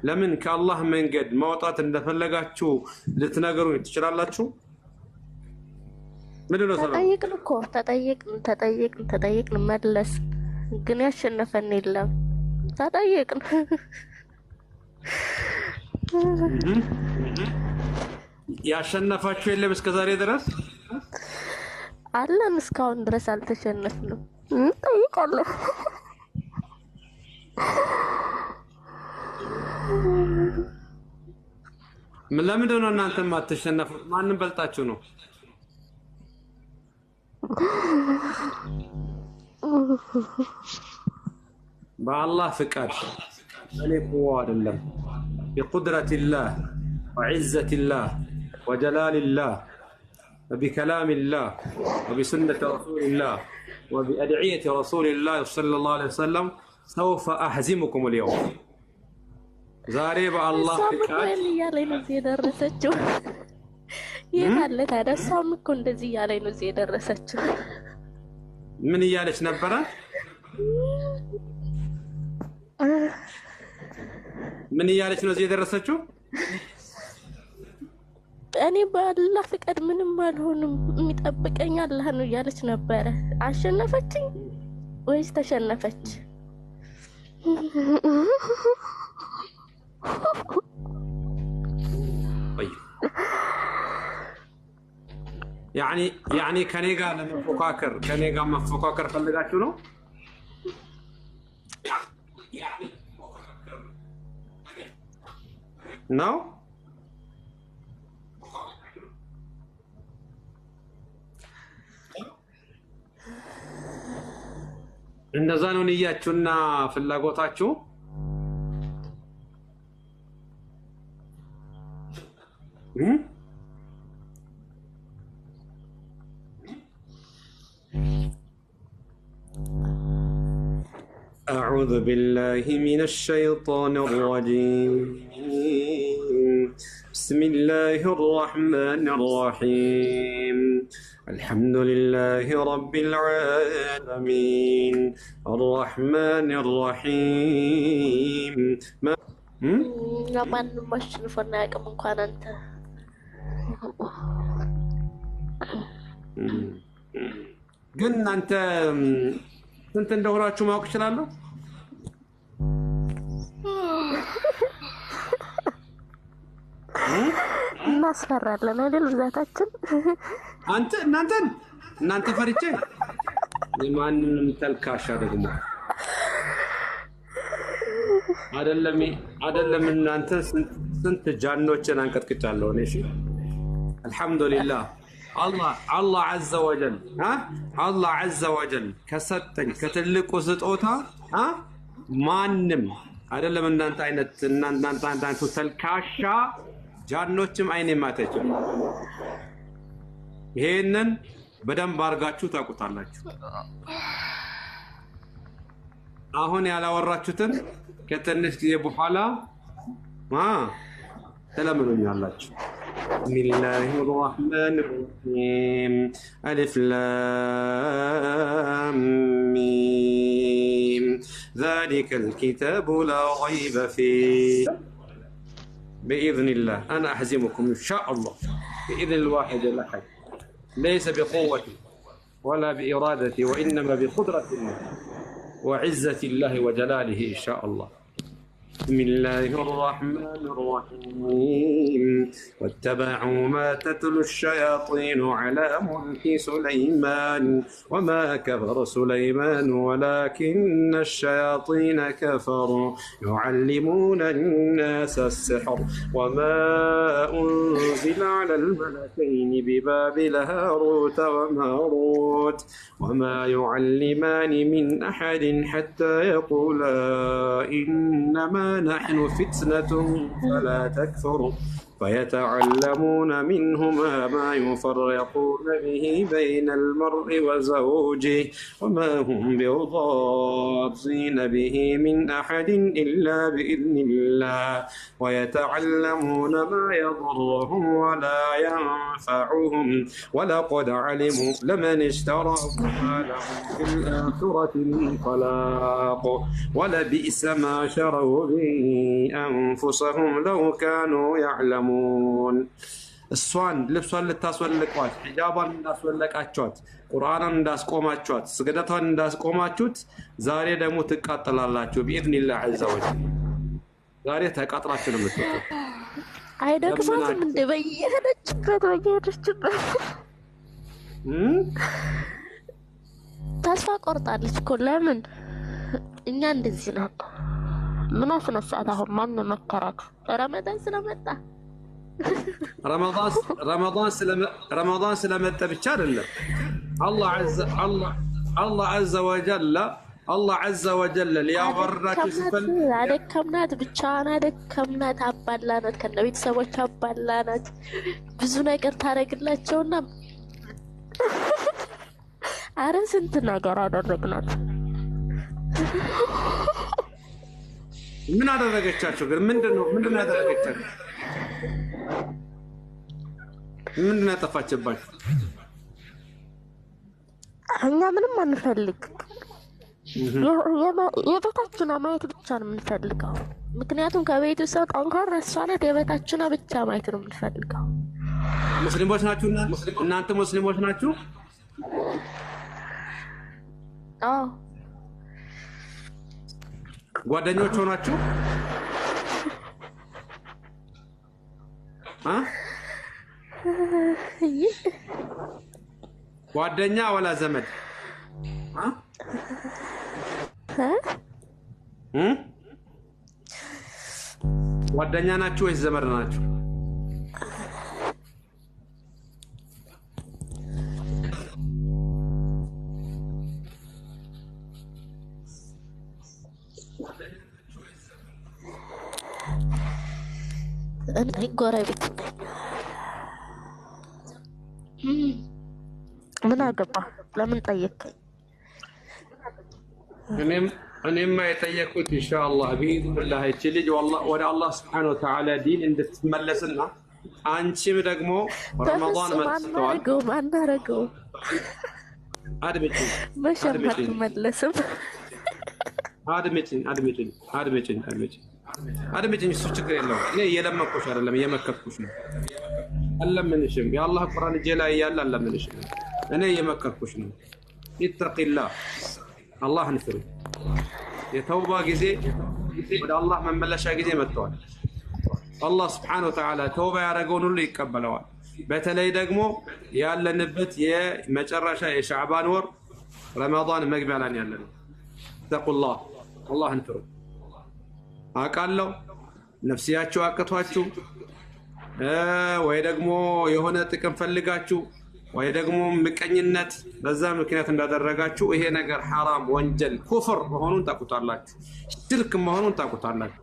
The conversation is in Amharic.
ለምን ከአላህ መንገድ ማውጣት እንደፈለጋችሁ ልትነግሩኝ ትችላላችሁ? ምንድን ነው ሰበቡ? ተጠይቅን እኮ ተጠይቅን ተጠይቅን ተጠይቅን መለስን፣ ግን ያሸነፈን የለም። ተጠይቅን። ያሸነፋችሁ የለም እስከ ዛሬ ድረስ አለን። እስካሁን ድረስ አልተሸነፍንም። እንጠይቃለን። ለምንድን ነው እናንተ የማትሸነፉት? ማንም በልጣችሁ ነው? በአላህ ፍቃድ እኔ ቁዋ አይደለም፣ ቢቁድረቲላህ ወዒዘቲላህ ወጀላሊላህ ወቢከላሚላህ ወቢሱነቲ ረሱሊላህ ወቢአድዕየቲ ረሱሊላህ ሰለላሁ ዐለይሂ ወሰለም ሰውፈ አህዚሙኩም ልየውም። ዛሬ በአላህ እሷም እኮ ፍቃድ ይሄን እያለኝ ነው እዚህ የደረሰችው። የት አለ ታዲያ? እሷም እኮ እንደዚህ እያለኝ ነው እዚህ የደረሰችው። ምን እያለች ነበረ? ምን እያለች ነው እዚህ የደረሰችው? እኔ በአላህ ፍቃድ ምንም አልሆንም፣ የሚጠብቀኝ አላህ ነው እያለች ነበረ። አሸነፈችኝ ወይስ ተሸነፈች? طيب ያኒ ከኔ ጋር ለመፎካከር ከኔ ጋር መፎካከር ፈልጋችሁ ነው? ነው እንደዛ ነው ንያችሁና ፍላጎታችሁ? أعوذ بالله من الشيطان الرجيم. بسم الله الرحمن الرحيم. الحمد لله رب العالمين الرحمن الرحيم. ለማንም አሸንፎን አያውቅም እንኳን አንተ። ግን እናንተ ስንት እንደሆናችሁ ማወቅ እችላለሁ? እናስፈራለን አይደል? ብዛታችን። አንተ እናንተን እናንተ ፈርቼ የማንንም ተልካሻ ደግሞ አይደለም አይደለም። እናንተ ስንት ጃኖችን አንቀጥቅጫለሁ እኔ። እሺ አልሐምዱሊላህ። አላህ ዐዘ ወጀል አላህ ዐዘ ወጀል ከሰጠኝ ከትልቁ ስጦታ ማንም አይደለም እናንተ አይነት እናንተ አይነቱ ተልካሻ ጃኖችም አይኔ ማተች። ይሄንን በደንብ አድርጋችሁ ታውቁታላችሁ። አሁን ያላወራችሁትን ከትንሽ ጊዜ በኋላ ተለምኑኛላችሁ። ብስሚላሂ ራህማን ራሂም አሊፍ ላም ሚም ዛሊከል ኪታቡ ላ ረይበ ፊህ بإذن الله أنا أحزمكم إن شاء الله بإذن الواحد الأحد، ليس بقوتي ولا بإرادتي وإنما بقدرة الله وعزة الله وجلاله إن شاء الله. بسم الله الرحمن الرحيم. واتبعوا ما تتلو الشياطين على ملك سليمان وما كفر سليمان ولكن الشياطين كفروا يعلمون الناس السحر وما أنزل على الملكين ببابل هاروت وماروت وما يعلمان من أحد حتى يقولا إنما نحن فتنة فلا تكفر. فيتعلمون منهما ما يفرقون به بين المرء وزوجه وما هم بضارين به من أحد إلا بإذن الله ويتعلمون ما يضرهم ولا ينفعهم ولقد علموا لمن اشتراه ما له في الآخرة من خلاق ولبئس ما شروا به أنفسهم لو كانوا يعلمون። እሷን ልብሷን ልታስወልቋት፣ ሒጃቧን እንዳስወለቃችኋት፣ ቁርአኗን እንዳስቆማችኋት፣ ስግደቷን እንዳስቆማችሁት ዛሬ ደግሞ ትቃጠላላችሁ። بإذن الله عز وجل ዛሬ ተቃጥላችሁ ነው የምትወጡት። አይደክማትም እንደ በየሄደችበት በየሄደችበት ተስፋ ቆርጣለች እኮ። ለምን እኛ እንደዚህ ነው? ምን አስነሳት አሁን? ማን መከራት? ረመዳን ስለመጣ። ረመዳን ስለመጣ ብቻ አይደለም። አላህ عز وجل፣ አላህ عز وجل ሊያወርዳችሁ ሲፈልግ አደከምናት፣ ብቻዋን አደከምናት፣ አባላናት፣ ከነ ቤተሰቦች አባላናት። ብዙ ነገር ታደርግላቸውና አረ ስንት ነገር አደረግናት። ምን አደረገቻቸው ግን? ምንድነው ያደረገቻቸው? ምንድነው ያጠፋችባቸው? እኛ ምንም አንፈልግ፣ የበታችኗ ማየት ብቻ ነው የምንፈልገው። ምክንያቱም ከቤቱ ሰው ጠንካራ እሷ ናት። የበታችኗ ብቻ ማየት ነው የምንፈልገው። ሙስሊሞች ናችሁ እናንተ? ሙስሊሞች ናችሁ? አዎ። ጓደኞች ሆናችሁ እ ጓደኛ ወላ ዘመድ እ ጓደኛ ናችሁ ወይስ ዘመድ ናችሁ? እኔ ጎረቤት ነኝ። ምን አገባ? ለምን ጠየቅከኝ? እኔማ የጠየኩት ኢንሻአላህ بإذن الله ይቺ ልጅ ወደ አላህ سبحانه وتعالى ዲን እንድትመለስና አንቺም ደግሞ ረመዳን በፍጹም መጥተዋል። አናረገውም፣ አናረገውም። አድምጪኝ፣ መቼም አድምጪኝ፣ አትመለስም። አድምጪኝ፣ አድምጪኝ፣ አድምጪኝ፣ አድምጪኝ፣ አድምጪኝ። እሱ ችግር የለውም። እኔ እየለመንኩሽ አይደለም፣ እየመከርኩሽ ነው። አለምንሽም። የአላህ ቁርአን እጄ ላይ እያለ አለምንሽም። እኔ እየመከርኩሽ ነው። اتق الله፣ አላህን ፍሩ። የተውባ ጊዜ፣ ወደ አላህ መመለሻ ጊዜ መጥተዋል። አላህ سبحانه وتعالى ተውባ ያደረገውን ሁሉ ይቀበለዋል። በተለይ ደግሞ ያለንበት የመጨረሻ የሻዕባን ወር ረመዳን መግቢያ ላይ ያለ ነው። اتقوا الله፣ አላህን ፍሩ። አውቃለሁ ነፍስያችሁ አቅቷችሁ ወይ ደግሞ የሆነ ጥቅም ፈልጋችሁ ወይ ደግሞ ምቀኝነት በዛ ምክንያት እንዳደረጋችሁ ይሄ ነገር ሐራም፣ ወንጀል፣ ኩፍር መሆኑን ታውቁታላችሁ። ሽርክ መሆኑን ታውቁታላችሁ።